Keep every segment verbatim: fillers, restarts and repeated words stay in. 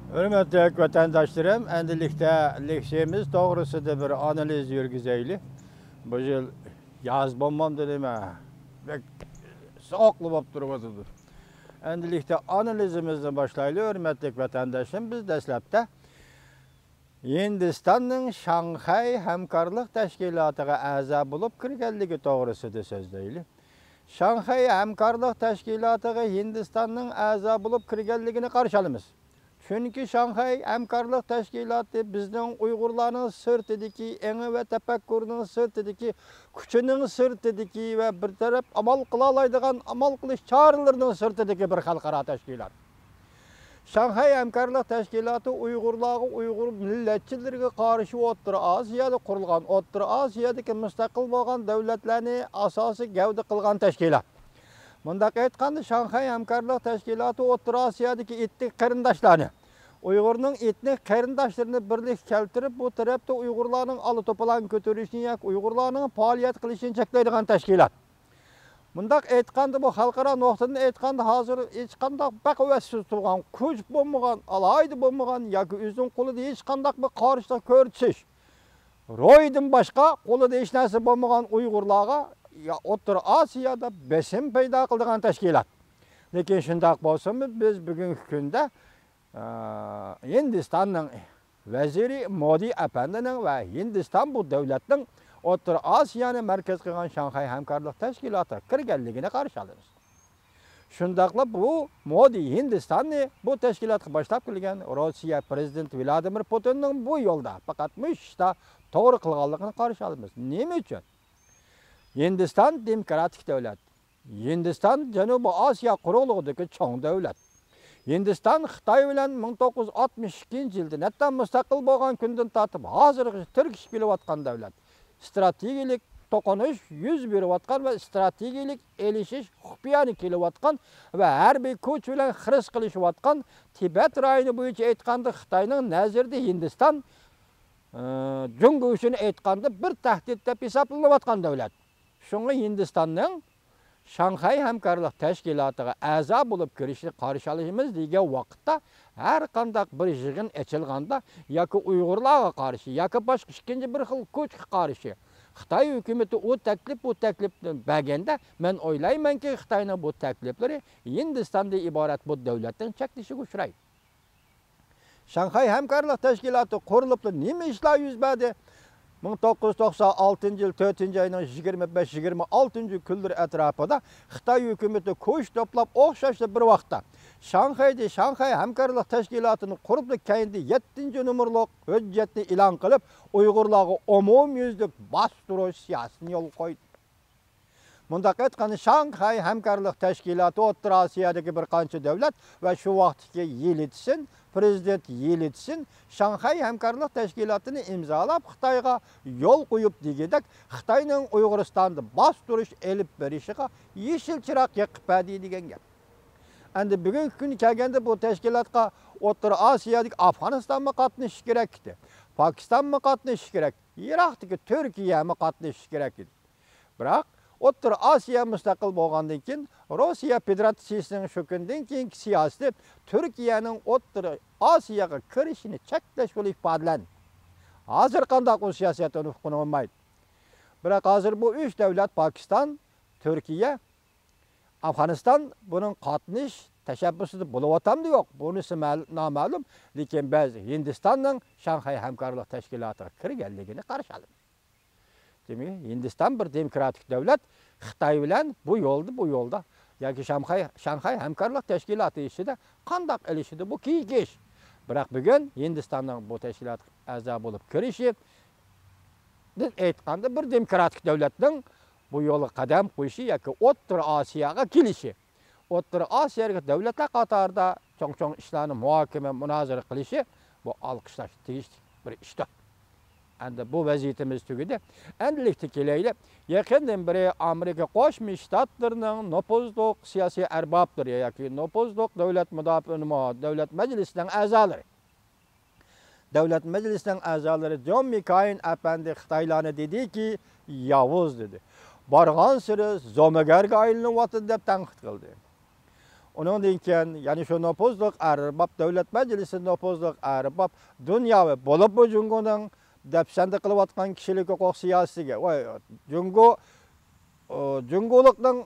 ھۆرمەتلىك ۋەتەنداشلىرىم، ئەندىلىكتە لېكسىيەمىز توغرىسىدا بىر ئانالىز يۈرگۈزەيلى. بۇ يىل ياز بولمامدۇ نېمە؟ بەك سوغۇقلا بولۇپ تۇرۇۋاتىدۇ. ئەندىلىكتە ئانالىزىمىزنى باشلايلى، ھۆرمەتلىك ۋەتەنداشلىرىم. بىز دەسلەپتە ھىندىستاننىڭ شاڭخەي ھەمكارلىق تەشكىلاتىغا ئەزا بولۇپ كىرگەنلىكى توغرىسىدا سۆزلەيلى. شاڭخەي ھەمكارلىق تەشكىلاتىغا ھىندىستاننىڭ ئەزا بولۇپ كىرگەنلىكىنى قارشى ئالىمىز. چۈنكى شاڭخەي ھەمكارلىق تەشكىلاتى بىزنىڭ ئۇيغۇرلارنىڭ سىرتىدىكى، ئېڭى ۋە تەپەككۇرىنىڭ سىرتىدىكى، كۈچىنىڭ سىرتىدىكى ۋە بىر تەرەپ ئامال قىلالايدىغان ئامال قىلىش چارىلىرىنىڭ سىرتىدىكى بىر خەلقئارا تەشكىلات. شاڭخەي ھەمكارلىق تەشكىلاتى ئۇيغۇرلارغا، ئۇيغۇر مىللەتچىلىرىگە قارشى ئوتتۇرا ئاسىيادا قۇرۇلغان، ئوتتۇرا ئاسىيادىكى مۇستەقىل بولغان دۆلەتلەرنى ئاساسىي گەۋدە قىلغان تەشكىلات. مۇنداق ئېيتقاندا، شاڭخەي ھەمكارلىق تەشكىلاتى ئوتتۇرا ئاسىيادىكى ئېتنىك قېرىنداشلارنى، ئۇيغۇرنىڭ ئېتنىك قېرىنداشلىرىنى بىرلىككە كەلتۈرۈپ، بۇ تەرەپتە ئۇيغۇرلارنىڭ ئالا توپىلاڭ كۆتۈرۈشىنى ياكى ئۇيغۇرلارنىڭ پائالىيەت قىلىشىنى چەكلەيدىغان تەشكىلات. مۇنداق ئېيتقاندا، بۇ خەلقئارا نۇقتىدىن ئېيتقاندا، ھازىر ھېچقانداق بەقۇۋۋەتسىز تۇرغان، كۈچ بولمىغان، ئالاھىدە بولمىغان ياكى ئۆزىنىڭ قولىدا ھېچقانداق بىر قارشىلىق كۆرسىتىش روھىدىن باشقا قولىدا ھېچ نەرسە بولمىغان ئۇيغۇرلارغا يا ئوتتۇرا ئاسىيادا بېسىم پەيدا قىلىدىغان تەشكىلات. لېكىن شۇنداق بولسىمۇ، بىز بۈگۈنكى كۈندە، ئە، ھىندىستاننىڭ ۋەزىرى مودى ئەپەندىنىڭ ۋە ھىندىستان بۇ دۆلەتنىڭ ئوتتۇرا ئاسىيانى مەركەز قىلغان شاڭخەي ھەمكارلىق تەشكىلاتىغا كىرگەنلىكىنى قارشى ئالىمىز. شۇنداقلا بۇ مودى ھىندىستاننى بۇ تەشكىلاتقا باشلاپ كەلگەن روسىيە پىرېزىدېنتى ۋلادىمىر پۇتىننىڭ بۇ يولدا پەقەت مۇشۇ ئىشتا توغرا قىلغانلىقىنى قارشى ئالىمىز. نېمە ئۈچۈن؟ ھىندىستان دېموكراتىك دۆلەت. ھىندىستان جەنۇبىي ئاسىيا قۇرۇقلۇقىدىكى چوڭ دۆلەت. ھىندىستان خىتاي بىلەن مىڭ توققۇز يۈز ئاتمىش ئىككىنچى يىلدىن، ھەتتا مۇستەقىل بولغان كۈندىن تارتىپ ھازىرغىچە تىركىشىپ كېلىۋاتقان دۆلەت. ئىستراتېگىيىلىك توقۇنۇش يۈز بېرىۋاتقان ۋە ئىستراتېگىيىلىك ئېلىشىش خۇپىيانى كېلىۋاتقان ۋە ھەربىي كۈچ بىلەن خىرىس قىلىشىۋاتقان تىبەت رايونى بويىچە ئېيتقاندا خىتاينىڭ نەزىرىدە ھىندىستان، ئى، جۇڭگو ئۈچۈن ئېيتقاندا بىر تەھدىت دەپ ھېسابلىنىۋاتقان دۆلەت. شۇڭا ھىندىستاننىڭ شاڭخەي ھەمكارلىق تەشكىلاتىغا ئەزا بولۇپ كىرىشىنى قارشى ئالىمىز دېگەن ۋاقىتتا، ھەر قانداق بىر يىغىن ئېچىلغاندا ياكى ئۇيغۇرلارغا قارشى ياكى باشقا ئىككىنچى بىر خىل كۈچكە قارشى خىتاي ھۆكۈمىتى ئۇ تەكلىپ، بۇ تەكلىپنى بەرگەندە، مەن ئويلايمەنكى، خىتاينىڭ بۇ تەكلىپلىرى ھىندىستاندىن ئىبارەت بۇ دۆلەتنىڭ چەكلىشىگە ئۇچرايدۇ. شاڭخەي ھەمكارلىق تەشكىلاتى قۇرۇلۇپلا نېمە ئىشلار يۈز بەردى؟ مىڭ توققۇز يۈز توقسان ئالتىنچى يىل تۆتىنچى ئاينىڭ يىگىرمە بەش، يىگىرمە ئالتىنچى كۈنلىرى ئەتراپىدا خىتاي ھۆكۈمىتى كۈچ توپلاپ، ئوخشاشلا بىر ۋاقىتتا شاڭخەيدە شاڭخەي ھەمكارلىق تەشكىلاتىنى قۇرۇپلا، كەينىدە يەتتىنچى نومۇرلۇق ھۆججەتنى ئېلان قىلىپ، ئۇيغۇرلارغا ئومۇميۈزلۈك باستۇرۇش سىياسىتىنى يولغا قويدى. مۇنداق ئېيتقاندا، شاڭخەي ھەمكارلىق تەشكىلاتى ئوتتۇرا ئاسىيادىكى بىر قانچە دەۋلەت ۋە شۇ ۋاقىتتىكى يېلتسىن، پىرېزىدېنت يېلتسىن شاڭخەي ھەمكارلىق تەشكىلاتىنى ئىمزالاپ، خىتايغا يول قويۇپ، دېگۈدەك خىتاينىڭ ئۇيغۇرىستاندا باستۇرۇش ئېلىپ بېرىشىغا يېشىل چىراغ يېقىپ بەردى دېگەن گەپ. ئەمدى بۈگۈنكى كۈنگە كەلگەندە، بۇ تەشكىلاتقا ئوتتۇرا ئاسىيادىكى ئافغانىستانمۇ قاتنىشىشى كېرەك ئىدى، پاكىستانمۇ قاتنىشىشى كېرەك، يىراقتىكى تۈركىيەمۇ قاتنىشىشى كېرەك ئىدى. بىراق، ئوتتۇرا ئاسىيا مۇستەقىل بولغاندىن كېيىن، روسىيە فېدېراتسىيىسىنىڭ شۇ كۈندىن كېيىنكى سىياسىتى تۈركىيەنىڭ ئوتتۇرا ئاسىياغا كىرىشىنى چەكلەش بولۇپ ئىپادىلەندى. ھازىر قانداق ئۇ سىياسەت ئۇنى ئۇققىنىمايدۇ. بىراق، ھازىر بۇ ئۈچ دەۋلەت، پاكىستان، تۈركىيە، ئافغانىستان بۇنىڭ قاتنىشىش تەشەببۇسىدا بولۇۋاتامدۇ يوق، بۇنىسى مەل-، نامەلۇم. لېكىن بىز ھىندىستاننىڭ شاڭخەي ھەمكارلىق تەشكىلاتىغا كىرگەنلىكىنى قارشى ئالىمىز. دېمەك، ھىندىستان بىر دېموكراتىك دۆلەت، خىتاي بىلەن بۇ يولدا، بۇ يولدا ياكى شاڭخەي، شاڭخەي ھەمكارلىق تەشكىلاتى ئىچىدە قانداق ئېلىشىدۇ، بۇ كېيىنكى ئىش. بىراق، بۈگۈن ھىندىستاننىڭ بۇ تەشكىلاتقا ئەزا بولۇپ كىرىشى، بىز ئېيتقاندا، بىر دېموكراتىك دۆلەتنىڭ بۇ يولغا قەدەم قويۇشى ياكى ئوتتۇرا ئاسىياغا كېلىشى، ئوتتۇرا ئاسىيادىكى دۆلەتلەر قاتارىدا چوڭ-چوڭ ئىشلارنى مۇھاكىمە، مۇنازىرە قىلىشى، بۇ ئالقىشلاش تېگىشلىك بىر ئىشتۇر. ئەمدى بۇ ۋەزىيىتىمىز تۈگىدى. ئەمدىلىكتە كېلەيلى. يېقىندىن بېرى ئامېرىكا قوشما شتاتلىرىنىڭ نوپۇزلۇق سىياسىي ئەربابلىرى ياكى نوپۇزلۇق دۆلەت مۇداپىئە، دۆلەت مەجلىسىنىڭ ئەزالىرى، دۆلەت مەجلىسىنىڭ ئەزالىرى جون مېككېين ئەپەندى خىتايلارنى دېدىكى، ياۋۇز دېدى. بارغانسېرى زومىگەرگە ئايلىنىۋاتىدۇ دەپ تەنقىد قىلدى. ئۇنىڭدىن كېيىن يەنە شۇ نوپۇزلۇق ئەرباب، دۆلەت مەجلىسى نوپۇزلۇق ئەرباب دۇنياۋى، بولۇپمۇ جۇڭگونىڭ دەپسەندە قىلىۋاتقان كىشىلىك ھوقۇق سىياسىتىگە، ۋە جۇڭگو، ئۇ، جۇڭگولۇقنىڭ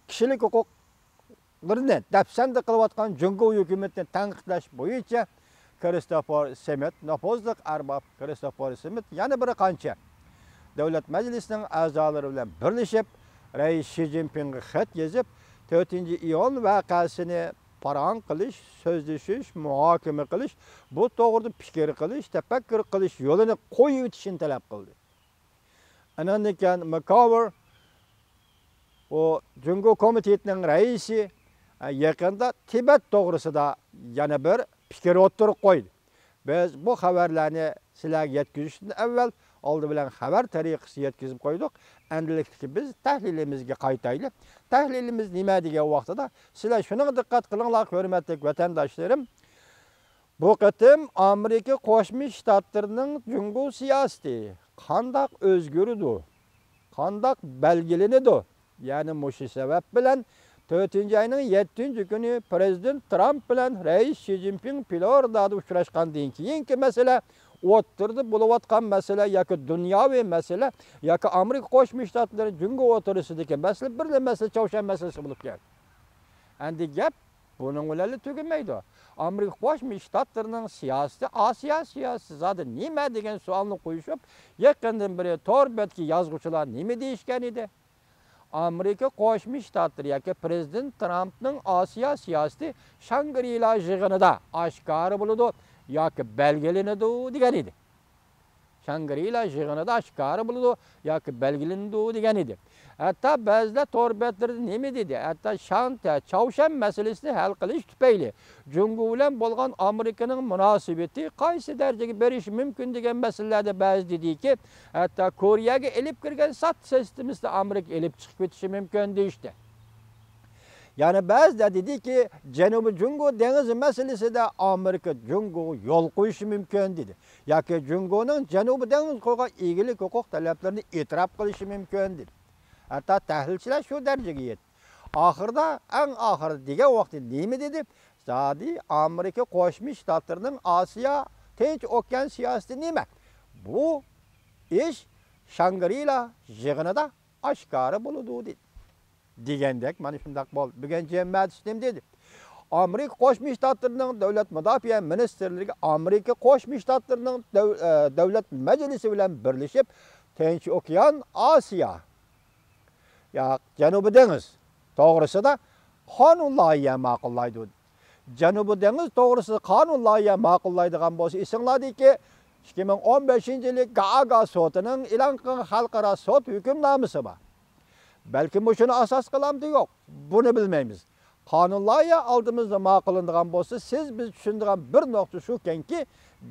كىشىلىك ھوقۇقلىرىنى دەپسەندە قىلىۋاتقان جۇڭگو ھۆكۈمىتىنى تەنقىدلەش بويىچە كىرىستوفېر سمىت، نوپۇزلۇق ئەرباب كىرىستوفېر سمىت يەنە بىر قانچە دۆلەت مەجلىسىنىڭ ئەزالىرى بىلەن بىرلىشىپ، رەئىس شى جىنپىڭغا خەت يېزىپ، تۆتىنچى ئىيۇن ۋەقەسىنى پاراڭ قىلىش، سۆزلىشىش، مۇھاكىمە قىلىش، بۇ توغرىدا پىكىر قىلىش، تەپەككۇر قىلىش يولىنى قويۇۋېتىشىنى تەلەپ قىلدى. ئانىڭدىن كېيىن ماكاۋېر، ئۇ جۇڭگو كومىتېتىنىڭ رەئىسى، يېقىندا تىبەت توغرىسىدا يەنە بىر پىكىر ئوتتۇرىغا قويدى. بىز بۇ خەۋەرلەرنى سىلەرگە يەتكۈزۈشتىن ئەۋۋەل ئالدى بىلەن خەۋەر تەرىقىسىدە يەتكۈزۈپ قويدۇق. ئەمدىلىكتىكى بىز تەھلىلىمىزگە قايتايلى. تەھلىلىمىز نېمە دېگەن ۋاقتىدا، سىلەر شۇنىڭغا دىققەت قىلىڭلار، ھۆرمەتلىك ۋەتەنداشلىرىم. بۇ قېتىم ئامېرىكا قوشما شتاتلىرىنىڭ جۇڭگو سىياسىتى قانداق ئۆزگىرىدۇ؟ قانداق بەلگىلىنىدۇ؟ يەنى مۇشۇ سەۋەب بىلەن تۆتىنچى ئاينىڭ يەتتىنچى كۈنى پىرېزىدېنت ترامپ بىلەن رەئىس شى جىنپىڭ فلورىدادا ئۇچراشقاندىن كېيىنكى مەسىلە، ئوتتۇرىدا بولۇۋاتقان مەسىلە ياكى دۇنياۋى مەسىلە ياكى ئامېرىكا قوشما شتاتلىرى جۇڭگو ئوتتۇرىسىدىكى مەسىلە بىرلا مەسىلە چاۋشيەن مەسىلىسى بولۇپ كەلدى. ئەمدى گەپ بۇنىڭ بىلەنلا تۈگىمەيدۇ. ئامېرىكا قوشما شتاتلىرىنىڭ سىياسىتى، ئاسىيا سىياسىتى زادى نېمە دېگەن سوئالنى قويۇشۇپ، يېقىندىن بېرى تور بەتتىكى يازغۇچىلار نېمە دېيىشكەن ئىدى؟ ئامېرىكا قوشما شتاتلىرى ياكى پىرېزىدېنت ترامپنىڭ ئاسىيا سىياسىتى شاڭگرىلا يىغىنىدا ئاشكارا بولىدۇ ياكى بەلگىلىنىدۇ دېگەن ئىدى. شاڭگرىلا يىغىنىدا ئاشكارا بولىدۇ ياكى بەلگىلىنىدۇ دېگەن ئىدى. ھەتتا بەزىلەر تور بەتلىرىدە نېمە دېدى؟ ھەتتا شانتە، چاۋشيەن مەسىلىسىنى ھەل قىلىش تۈپەيلى جۇڭگو بىلەن بولغان ئامېرىكىنىڭ مۇناسىۋىتى قايسى دەرىجىگە بېرىشى مۇمكىن دېگەن مەسىلىلەردە بەزى دېدىكى، ھەتتا كورېيەگە ئېلىپ كىرگەن سات سىستېمىسىنى ئامېرىكا ئېلىپ چىقىپ كېتىشى مۇمكىن دېيىشتى. يەنە بەزىلەر دېدىكى، جەنۇبىي جۇڭگو دېڭىزى مەسىلىسىدە ئامېرىكا جۇڭگوغا يول قويۇشى مۇمكىن دېدى. ياكى جۇڭگونىڭ جەنۇبىي دېڭىزغا قويغان ئىگىلىك ھوقۇق تەلەپلىرىنى ئېتىراپ قىلىشى مۇمكىن دېدى. ھەتتا تەھلىلچىلەر شۇ دەرىجىگە يەتتى. ئاخىرىدا، ئەڭ ئاخىرىدا دېگەن ۋاقتى نېمە دېدى؟ زادى ئامېرىكا قوشما شتاتلىرىنىڭ ئاسىيا، تىنچ ئوكيان سىياسىتى نېمە؟ بۇ ئىش شاڭگرىلا يىغىنىدا ئاشكارا بولىدۇ دېدى. دېگەندەك، مانا شۇنداق بولدى. بۈگۈن جىم ماتىس نېمە دېدى؟ ئامېرىكا قوشما شتاتلىرىنىڭ دۆلەت مۇداپىئە مىنىستىرلىرىگە ئامېرىكا قوشما شتاتلىرىنىڭ دۆ-، ئە، دۆلەت مەجلىسى بىلەن بىرلىشىپ، تىنچ ئوكيان، ئاسىيا، يا جەنۇبىي دېڭىز توغرىسىدا قانۇن لايىھە ماقۇللايدۇ. جەنۇبىي دېڭىز توغرىسىدا قانۇن لايىھە ماقۇللايدىغان بولسا، ئېسىڭلاردىكى ئىككى مىڭ ئون بەشىنچى يىلى گاگا سوتىنىڭ ئېلان قىلغان خەلقئارا سوت ھۆكۈمنامىسى بار. بەلكىم مۇشۇنى ئاساس قىلامدۇ؟ يوق، بۇنى بىلمەيمىز. قانۇن لايىھە ئالدىمىزدا ماقۇللىنىدىغان بولسا، سىز، بىز چۈشىنىدىغان بىر نۇقتا شۇكەنكى،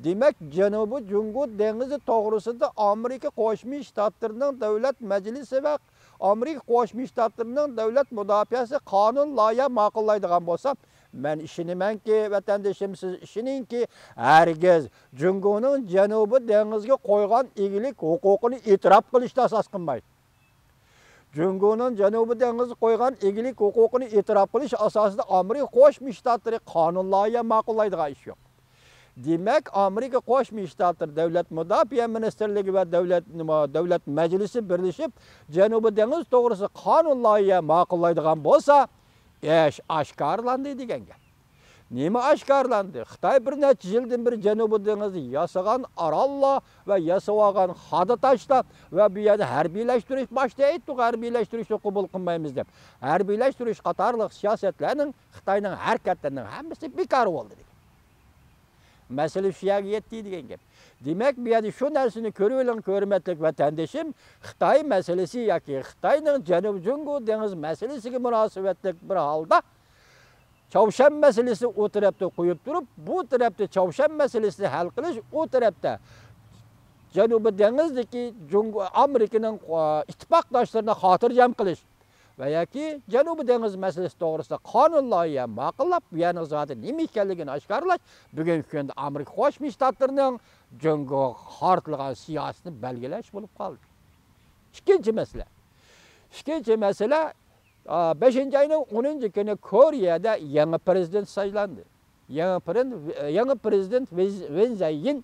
دېمەك، جەنۇبىي جۇڭگو دېڭىزى توغرىسىدا ئامېرىكا قوشما شتاتلىرىنىڭ دۆلەت مەجلىسى ۋە ئامېرىكا قوشما شتاتلىرىنىڭ دۆلەت مۇداپىئەسى قانۇن لايىھە ماقۇللايدىغان بولسا، مەن ئىشىنىمەنكى، ۋەتەندىشىم، سىز ئىشىنىڭكى، ھەرگىز جۇڭگونىڭ جەنۇبىي دېڭىزغا قويغان ئىگىلىك ھوقۇقىنى ئېتىراپ قىلىشنى ئاساس قىلمايدۇ. جۇڭگونىڭ جەنۇبىي دېڭىزغا قويغان ئىگىلىك ھوقۇقىنى ئېتىراپ قىلىش ئاساسىدا ئامېرىكا قوشما شتاتلىرى قانۇن لايىھە ماقۇللايدىغان ئىش يوق. دېمەك، ئامېرىكا قوشما شتاتلىرى دۆلەت مۇداپىئە مىنىستىرلىكى ۋە دۆلەت، دۆلەت مەجلىسى بىرلىشىپ، جەنۇبىي دېڭىز توغرىسىدا قانۇن لايىھە ماقۇللايدىغان بولسا، ئىش ئاشكارىلاندى دېگەن گەپ. نېمە ئاشكارىلاندى؟ خىتاي بىر نەچچە يىلدىن بېرى جەنۇبىي دېڭىزدا ياسىغان ئاراللار ۋە ياسىۋالغان خادا تاشلار ۋە بۇ يەردە ھەربىيلەشتۈرۈش، باشتا ئېيتتۇق، ھەربىيلەشتۈرۈشنى قوبۇل قىلمايمىز دەپ. ھەربىيلەشتۈرۈش قاتارلىق سىياسەتلەرنىڭ، خىتاينىڭ ھەرىكەتلىرىنىڭ ھەممىسى بىكار بولدى دېگەن. مەسىلە شۇ يەرگە يەتتى دېگەن گەپ. دېمەك، بۇ يەردە شۇ نەرسىنى كۆرۈۋېلىڭ، ھۆرمەتلىك ۋەتەندىشىم، خىتاي مەسىلىسى ياكى خىتاينىڭ جەنۇبىي جۇڭگو دېڭىز مەسىلىسىگە مۇناسىۋەتلىك بىر ھالدا چاۋشيەن مەسىلىسىنى ئۇ تەرەپتە قويۇپ تۇرۇپ، بۇ تەرەپتە چاۋشيەن مەسىلىسىنى ھەل قىلىش، ئۇ تەرەپتە جەنۇبىي دېڭىزدىكى جۇڭگو، ئامېرىكىنىڭ، ئا، ئىتتىپاقداشلىرىنى خاتىرجەم قىلىش ۋە ياكى جەنۇبىي دېڭىز مەسىلىسى توغرىسىدا قانۇن لايىھە ماقۇللاپ، بۇ يەرنىڭ زادى نېمە ئىكەنلىكىنى ئاشكارىلاش بۈگۈنكى كۈندە ئامېرىكا قوشما شتاتلىرىنىڭ جۇڭگوغا قارىتىلغان سىياسىتىنى بەلگىلەش بولۇپ قالدى. ئىككىنچى مەسىلە. ئىككىنچى مەسىلە، بەشىنچى ئاينىڭ ئونىنچى كۈنى كورېيەدە يېڭى پرېزىدېنت سايلاندى. يېڭى پرېن-، يېڭى پرېزىدېنت ۋېز-، ۋېن زەيىن.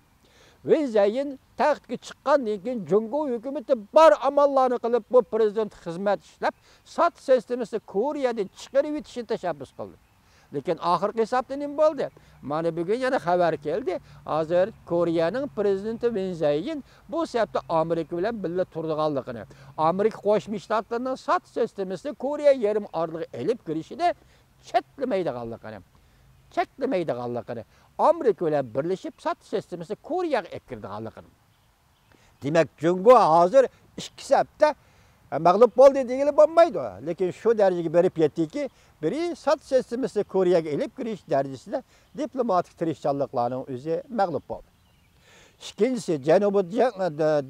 ۋېن زەيىن تەختكە چىققاندىن كېيىن، جۇڭگو ھۆكۈمىتى بار ئاماللارنى قىلىپ، بۇ پرېزىدېنت خىزمەت ئىشلەپ، سات سىستېمىسىنى كورېيەدىن چىقىرىۋېتىشنى تەشەببۇس قىلدى. لېكىن ئاخىرقى ھېسابتا نېمە بولدى؟ مانا بۈگۈن يەنە خەۋەر كەلدى. ھازىر كورېيەنىڭ پرېزىدېنتى ۋېن زەيىن بۇ سەپتە ئامېرىكا بىلەن بىللە تۇرىدىغانلىقىنى، ئامېرىكا قوشما شتاتلىرىنىڭ سات سىستېمىسىنى كورېيە يېرىم ئارىلىغا ئېلىپ كىرىشىنى چەكلىمەيدىغانلىقىنى، چەكلىمەيدىغانلىقىنى، ئامېرىكا بىلەن بىرلىشىپ سات سىستېمىسىنى كورېيەگە ئەكىرىدىغانلىقىنى. دېمەك، جۇڭگو ھازىر ئىككى سەپتە مەغلۇپ بولدى دېگىلى بولمايدۇ. لېكىن شۇ دەرىجىگە بېرىپ يەتتىكى، بىرى سات سىستېمىسىنى كورېيەگە ئېلىپ كىرىش دەرىجىسىدە دىپلوماتىك تىرىشچانلىقلارنىڭ ئۆزى مەغلۇپ بولدى. ئىككىنچىسى، جەنۇبىي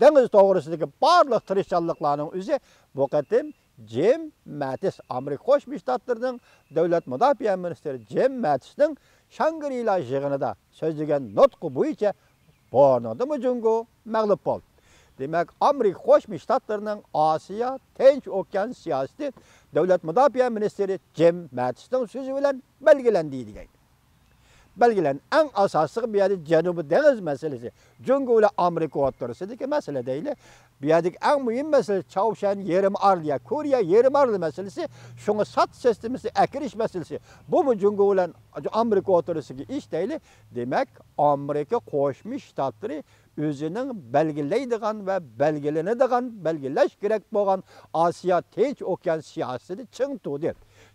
دېڭىز توغرىسىدىكى بارلىق تىرىشچانلىقلارنىڭ ئۆزى بۇ قېتىم جىم مەتىس، ئامېرىكا قوشما شتاتلىرىنىڭ دۆلەت مۇداپىئە مىنىستىرى جىم مەتىسنىڭ شاڭگرىلا يىغىنىدا سۆزلىگەن نۇتقى بويىچە بۇنىڭدىمۇ جۇڭگو مەغلۇپ بولدى. دېمەك، ئامېرىكا قوشما شتاتلىرىنىڭ ئاسىيا، تىنچ ئوكيان سىياسىتى دۆلەت مۇداپىئە مىنىستىرى جىم مەتىسنىڭ سۆزى بىلەن بەلگىلەندى دېگەن. بەلگىلەن ئەڭ ئاساسلىقى بۇ يەردە جەنۇبىي دېڭىز مەسىلىسى، جۇڭگو بىلەن ئامېرىكا ئوتتۇرىسىدىكى مەسىلە دەيلى. بۇ يەردىكى ئەڭ مۇھىم مەسىلە چاۋشيەن يېرىم ئارىلى يا كورېيە يېرىم ئارىلى مەسىلىسى، شۇڭا سات سىستېمىسى ئەكىرىش مەسىلىسى. بۇمۇ جۇڭگو بىلەن ئامېرىكا ئوتتۇرىسىدىكى ئىش دەيلى. دېمەك، ئامېرىكا قوشما شتاتلىرى ئۆزىنىڭ بەلگىلەيدىغان ۋە بەلگىلىنىدىغان، بەلگىلەش كېرەك بولغان ئاسىيا تىنچ ئوكيان سىياسىتىدە چىڭ تۇردى.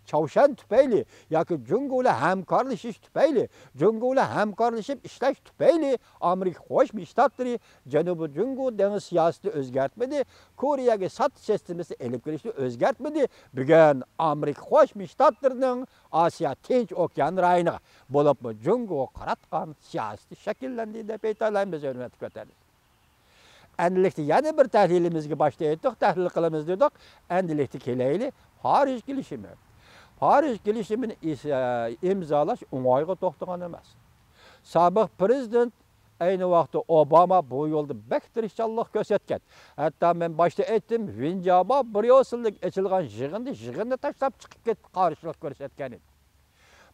چاۋشيەن تۈپەيلى ياكى جۇڭگو بىلەن ھەمكارلىشىش تۈپەيلى، جۇڭگو بىلەن ھەمكارلىشىپ ئىشلەش تۈپەيلى ئامېرىكا قوشما شتاتلىرى جەنۇبىي جۇڭگو دېڭىز سىياسىتىنى ئۆزگەرتمىدى، كورېيەگە سات سىستېمىسىنى ئېلىپ كىرىشنى ئۆزگەرتمىدى. بۈگۈن ئامېرىكا قوشما شتاتلىرىنىڭ ئاسىيا تىنچ ئوكيان رايونىغا، بولۇپمۇ جۇڭگوغا قاراتقان سىياسىتى شەكىللەندى دەپ ئېيتالايمىز، ھۆرمەتلىك ۋەتەنداشلار. ئەندىلىكتە يەنە بىر تەھلىلىمىزگە باشتا ئېيتتۇق، تەھلىل قىلىمىز دېدۇق. ئەندىلىكتە كېلەيلى، پارىژ كېلىشىمى. پارىژ كېلىشىمىنى ئىس-، ئە، ئىمزالاش ئوڭايغا توختىغان ئەمەس. سابىق پرېزىدېنت ئەينى ۋاقىتتا ئوباما بۇ يولدا بەك تىرىشچانلىق كۆرسەتكەن. ھەتتا مەن باشتا ئېيتتىم، ۋېن جياباۋ بريۇسسېلدىكى ئېچىلغان يىغىندا يىغىننى تاشلاپ چىقىپ كېتىپ قارشىلىق كۆرسەتكەن ئىدى.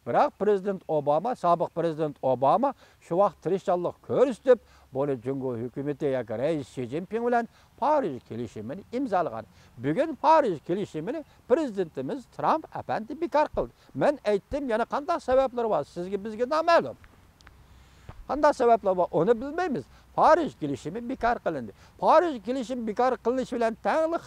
بىراق پرېزىدېنت ئوباما، سابىق پرېزىدېنت ئوباما شۇ ۋاقىت تىرىشچانلىق كۆرسىتىپ، بۇنى جۇڭگو ھۆكۈمىتى ياكى رەئىس شى جىنپىڭ بىلەن پارىژ كېلىشىمىنى ئىمزالىغان. بۈگۈن پارىژ كېلىشىمىنى پرېزىدېنتىمىز ترامپ ئەپەندى بىكار قىلدى. مەن ئېيتتىم، يەنە قانداق سەۋەبلىرى بار، سىزگە، بىزگە نامەلۇم. قانداق سەۋەبلەر بار، ئۇنى بىلمەيمىز. پارىژ كېلىشىمى بىكار قىلىندى. پارىژ كېلىشىمى بىكار قىلىنىشى بىلەن تەڭلا